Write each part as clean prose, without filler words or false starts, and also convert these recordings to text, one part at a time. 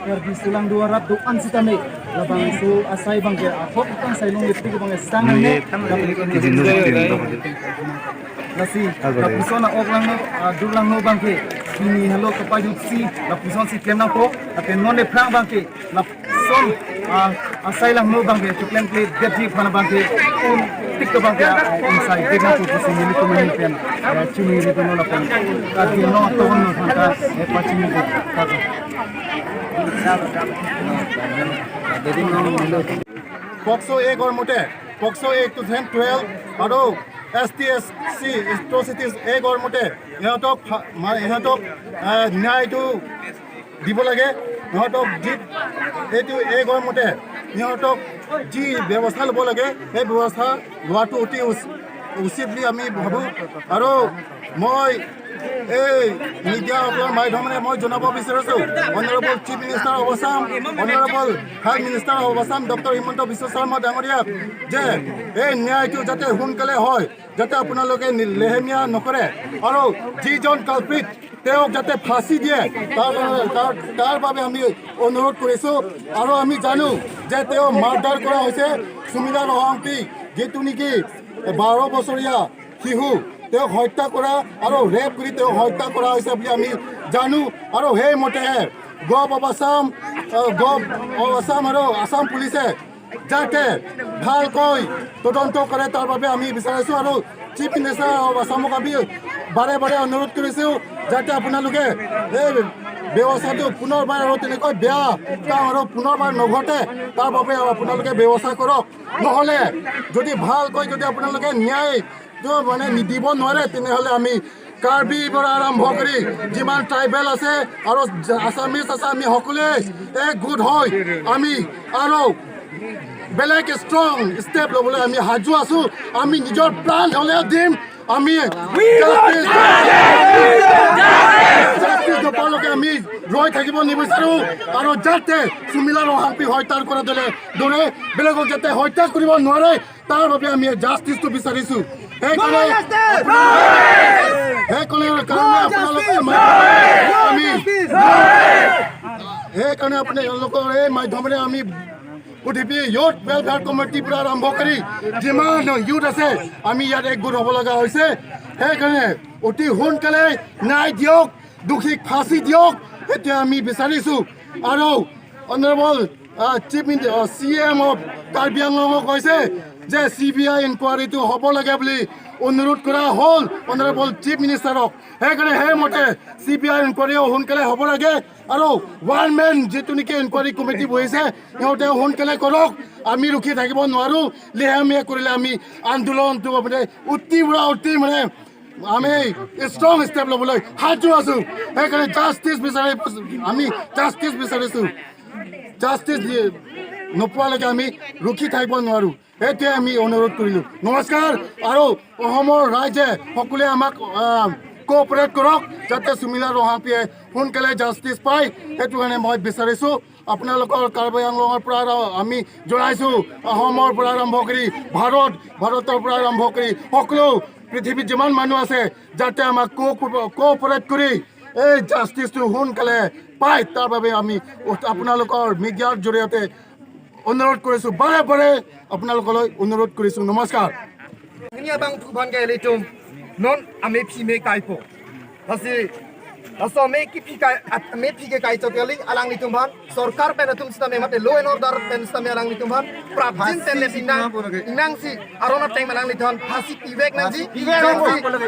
Karbi sulang dua rat du an sitame labang su asai bang ke akhok kan sai long lipti bang sang ne lasi kapusona ok lang no durlang no bang ke ini hello kapai du si lapuson si klem na ko apen non le phrang bang ke lapson asai lang no bang ke chuklem ke det ji phana bang ke un tik ka bang ke insai det na ko si ni ko mani pen chuni ri no la pen ka di no to no than ka e pachini ko ka. POCSO এক্টৰ মতে POCSO act 2012 আৰু S T S C atrocities এক্টৰ মতে ইহঁতক ন্যায়টো দিব লাগে। ইহঁতক যি এইটো এক্টৰ মতে ইহঁতক যি ব্যৱস্থা ল'ব লাগে, সেই ব্যৱস্থা লোৱাটো অতি উচিত বুলি আমি ভাবোঁ। আৰু মই এই মিডিয়াসকলৰ মাধ্যমেৰে মই জনাব বিচাৰিছোঁ, Honourable Chief Minister of Assam, Honourable Health Minister of Assam Doctor Himanta Biswa Sarma ডাঙৰীয়াক যে এই ন্যায়টো যাতে সোনকালে হয়, যাতে আপোনালোকে লেহেমীয়া নকৰে আৰু যিজন কালপ্ৰিট তেওঁক যাতে ফাঁচি দিয়ে, তাৰ বাবে আমি অনুৰোধ কৰিছোঁ। আৰু আমি জানো যে তেওঁ মাৰ্ডাৰ কৰা হৈছে সুমিলা ৰহাংপি, যিটো নেকি 12 বছৰীয়া শিশু, তেওঁক হত্যা কৰা আৰু ৰেপ কৰি তেওঁক হত্যা কৰা হৈছে বুলি আমি জানো। আৰু সেইমতেহে গভ অফ আছাম আৰু আছাম পুলিচে যাতে ভালকৈ তদন্ত কৰে, তাৰ বাবে আমি বিচাৰিছোঁ। আৰু চিফ মিনিষ্টাৰ অফ আছামক আমি বাৰে বাৰে অনুৰোধ কৰিছোঁ, যাতে আপোনালোকে এই ব্যৱস্থাটো পুনৰবাৰ আৰু তেনেকৈ বেয়া কাম আৰু পুনৰবাৰ নঘটে, তাৰ বাবে আপোনালোকে ব্যৱস্থা কৰক। নহ'লে যদি ভালকৈ যদি আপোনালোকে ন্যায়টো মানে নিদিব নোৱাৰে, তেনেহ'লে আমি কাৰ্বিৰ পৰা আৰম্ভ কৰি যিমান ট্ৰাইবেল আছে আৰু আছামিজ আছে, আমি সকলোৱে একগোট হৈ আমি আৰু বেলেগ ষ্ট্ৰং ষ্টেপ ল'বলৈ আমি সাজু আছোঁ। আমি নিজৰ প্ৰাণ হ'লেও দিম। আমি জাষ্টিছ নোপোৱালৈকে আমি ৰৈ থাকিব নিবিচাৰোঁ। আৰু যাতে সুমিলা ৰহাংপি হত্যা কৰা দৰে বেলেগক যাতে হত্যা কৰিব নোৱাৰে, তাৰ বাবে আমি জাষ্টিছটো বিচাৰিছোঁ। সেইকাৰণে আপোনালোকে আমি সেইকাৰণে আপোনালোকৰ এই মাধ্যমেৰে আমি পৃথিৱী ইউথ ৱেলফেয়াৰ কমিটিৰ পৰা আৰম্ভ কৰি যিমান ইউথ আছে, আমি ইয়াত একগোট হ'ব লগা হৈছে। সেইকাৰণে অতি সোনকালে ন্যায় দিয়ক, দোষীক ফাঁচি দিয়ক, এতিয়া আমি বিচাৰিছোঁ। আৰু Honourable chief CM of Karbi আংলঙক কৈছে যে চিবিআই ইনকুৱাৰীটো হ'ব লাগে বুলি অনুৰোধ কৰা হ'ল অনাৰেবল চিফ মিনিষ্টাৰক। সেইকাৰণে সেইমতে চিবিআই ইনকুৱাৰীও সোনকালে হ'ব লাগে আৰু ওৱান মেন যিটো নেকি ইনকুৱাৰী কমিটি বহিছে, সিহঁতে সোনকালে কৰক। আমি ৰখি থাকিব নোৱাৰোঁ। লেহেমীয়া কৰিলে আমি আন্দোলনটো মানে অতি পৰা অতি মানে আমি ষ্ট্ৰং ষ্টেপ ল'বলৈ সাজু আছোঁ। সেইকাৰণে জাষ্টিছ বিচাৰি আমি জাষ্টিছ বিচাৰিছোঁ। জাষ্টিছ নোপোৱালৈকে আমি ৰখি থাকিব নোৱাৰোঁ, সেইটোৱে আমি অনুৰোধ কৰিলোঁ। নমস্কাৰ। আৰু অসমৰ ৰাইজে সকলোৱে আমাক কোঅপাৰেট কৰক, যাতে সুমিলা ৰহাংপিয়ে সোনকালে জাষ্টিছ পায়, সেইটো কাৰণে মই বিচাৰিছোঁ। আপোনালোকৰ কাৰ্বি আংলঙৰ পৰা আমি জনাইছোঁ, অসমৰ পৰা আৰম্ভ কৰি ভাৰতৰ পৰা আৰম্ভ কৰি সকলো পৃথিৱীত যিমান মানুহ আছে, যাতে আমাক কোঅপাৰেট কৰি এই জাষ্টিছটো সোনকালে পায়, তাৰ বাবে আমি আপোনালোকৰ মিডিয়াৰ জৰিয়তে অনুৰোধ কৰিছোঁ, বাৰে বাৰে আপোনালোকলৈ অনুৰোধ কৰিছোঁ। নমস্কাৰ। Nia bang thu ban ge le tum non ame phi me kai po lasi laso me ki phi kai me phi ke kai chokeling alang ni tum ban sarkar pen tum sta me mate law and order pen sta me alang ni tum ban prabjin ten le inang inang si arona teng alang ni thon phasi pivek nang ji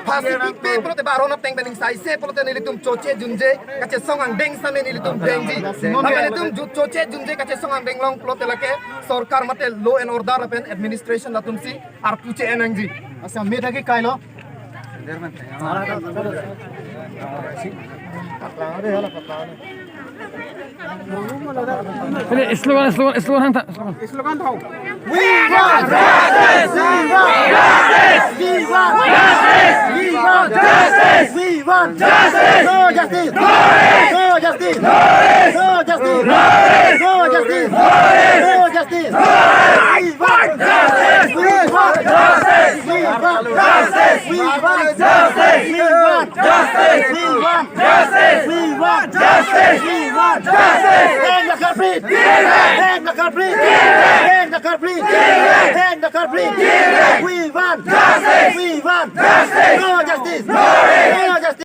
phasi pi pe prote ba arona teng pening sai se prote ni tum choche junje kache song ang deng sta me ni tum deng ji mate tum ju choche junje kache song ang deng long prote lake sarkar mate law and order pen administration la tum si ar puche enang ji. আচ্ছা, মে থাকি কাইল। Slogan, slogan, slogan hang slogan. We want justice! We want justice! We want justice! We want justice! We want justice! No justice! No justice! No justice! No justice! No justice! We want justice! We want justice! We want justice! We want justice! We want justice! We want justice! We want justice! We want justice! the culprit! Hang the culprit! Hang the culprit! Hang the culprit! We want justice! We want justice! No justice! No justice!